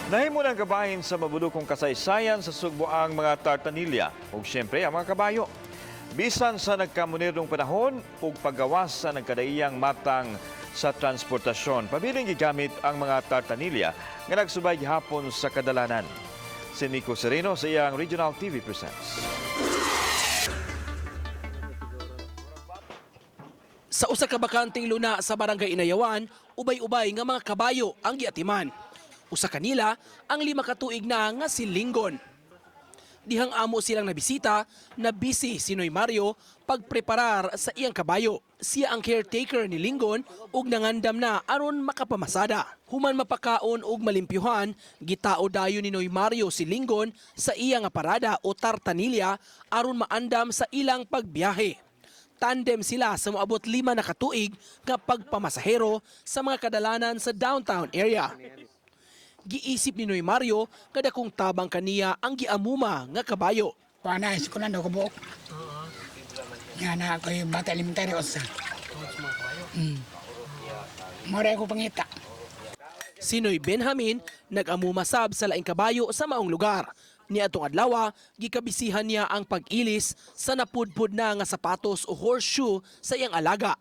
Nahimo ng kabahin sa mabulukong kasaysayan sa Sugbo ang mga tartanilya ug siyempre ang mga kabayo. Bisan sa nagkamodernong panahon ug paggawas sa nagkadaiyang matang sa transportasyon, pabiling gigamit ang mga tartanilya nga nagsubay gihapon sa kadalanan. Si Nico Sereno sa iyang Regional TV Presents. Sa usa ka bakanteng luna sa Barangay Inayawan, ubay-ubay nga mga kabayo ang giatiman. Usa kanila ang 5 ka tuig na nga si Linggon. Dihang amo silang nabisita, na busy si Noy Mario pagpreparar sa iyang kabayo. Siya ang caretaker ni Linggon ug nangandam na aron makapamasada. Human mapakaon ug malimpyuhan, gitao dayon ni Noy Mario si Linggon sa iya nga parada o tartanilya aron maandam sa ilang pagbiyahe. Tandem sila sa moabot 5 na katuig nga pagpamasahero sa mga kadalanan sa downtown area. Giisip ni Noy Mario kada kung tabang kaniya ang giamuma nga kabayo. Kuha na, eskwela daw kabuok. Nga na ako yung bata elementary usa. Mura ko pangita. Si Noy Benjamin nag-amuma sab sa laing kabayo sa maong lugar. Niadtong adlaw, gikabisihan niya ang pag-ilis sa napudpud na nga sapatos o horseshoe sa iyang alaga.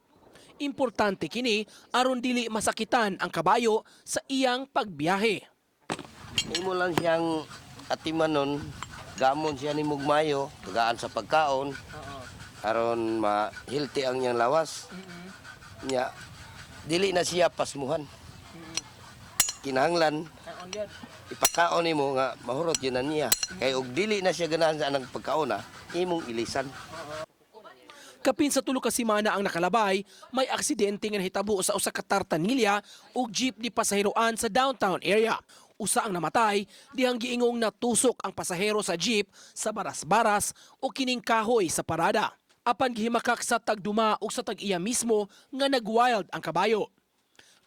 Importante kini aron dili masakitan ang kabayo sa iyang pagbiyahe. Imo lang siyang atimanon, gamon siya ni Mugmayo, tagaan sa pagkaon, aron ma-healthy ang niyang lawas. Nya, dili na siya pasmuhan. Kinahanglan, ipakaon nimo nga mahurot yun na niya. Kay og dili na siya ganahan sa anang pagkaon na, imong ilisan. Kapin sa 3 ka semana ang nakalabay, may aksidente nga nahitabo sa usa ka tartanilya ug jeep ni pasaheroan sa downtown area. Usa ang namatay dihang giingong natusok ang pasahero sa jeep sa baras-baras o kining kahoy sa parada. Apan gihimakak sa tagduma ug sa tag-iya mismo nga nagwild ang kabayo.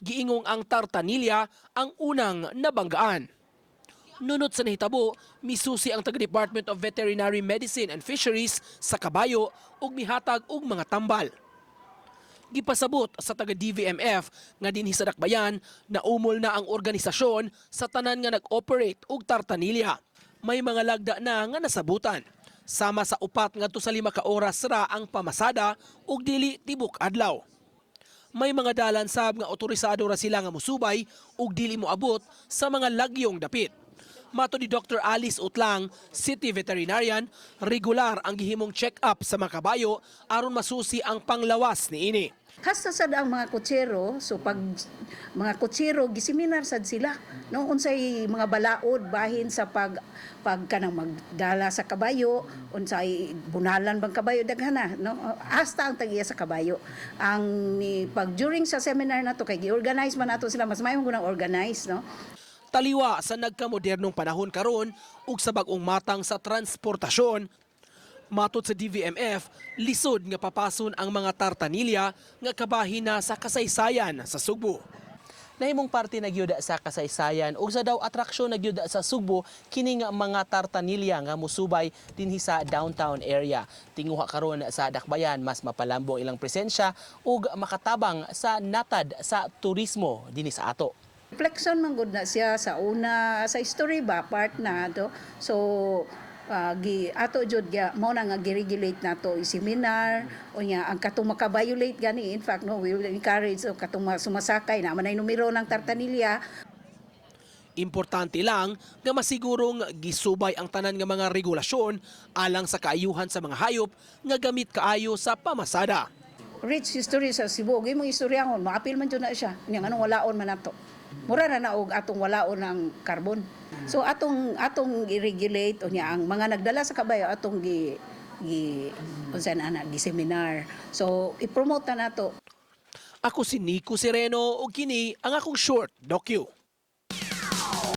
Giingong ang tartanilya ang unang nabanggaan. Nunot sa nahitabo, misusi ang taga Department of Veterinary Medicine and Fisheries sa kabayo ug mihatag og mga tambal. Gipasabot sa taga DVMF nga dinhi sa Dakbayan na umol na ang organisasyon sa tanan nga nag-operate og tartanilya. May mga lagda na nga nasabutan. Sama sa 4 ngadto sa 5 ka oras ra ang pamasada ug dili tibok adlaw. May mga dalan sab nga otorisado ra sila nga musubay ug dili moabot sa mga lagyong dapit. Matod ni Dr. Alice Utlang, City Veterinarian, regular ang gihimong check-up sa mga kabayo aron masusi ang panglawas niini. Hasta sad ang mga kutsero, so pag mga kutsero giseminar sad sila, no, unsay mga balaod bahin sa pag pag kanang magdala sa kabayo, unsay bunalan bang kabayo, daghan na, no, hasta ang tag-iya sa kabayo. Ang ni pag during sa seminar nato kay gi-organize man nato sila, mas maayo kunang organize, no. Taliwa sa nagkamodernong panahon karon ug sa bag-ong matang sa transportasyon, matod sa DVMF, lisod nga papason ang mga tartanilya nga kabahin na sa kasaysayan sa Sugbo. Nahimong parte na gyud sa kasaysayan ug sa daw atraksyon na gyud sa Sugbo kini nga mga tartanilya nga musubay dinhi sa downtown area. Tinguha karon sa Dakbayan mas mapalambo ang ilang presensya ug makatabang sa natad sa turismo dinhi sa ato. Reflection man gud na siya sa una sa history ba, part na to. So gi ato jud gya mao na nga gi-regulate nato i-seminar unya ang katong maka-violate gani, in fact, no, we will encourage, so katong sumasakay na manay numero ng tartanilya. Importante lang nga masigurong gisubay ang tanan nga mga regulasyon alang sa kaayuhan sa mga hayop nga gamit kaayo sa pamasada. Rich history sa Cebu, ug imong istoryahon maapil man jud na siya. Nya nganong walaon man nato? Mura na na og atong walaon ang carbon. So atong atong i-regulate unya ang mga nagdala sa kabayo, atong gi gi unsa na ana, gi seminar. So i-promote na nato. Ako si Nico Sereno ug kini ang akong short docu.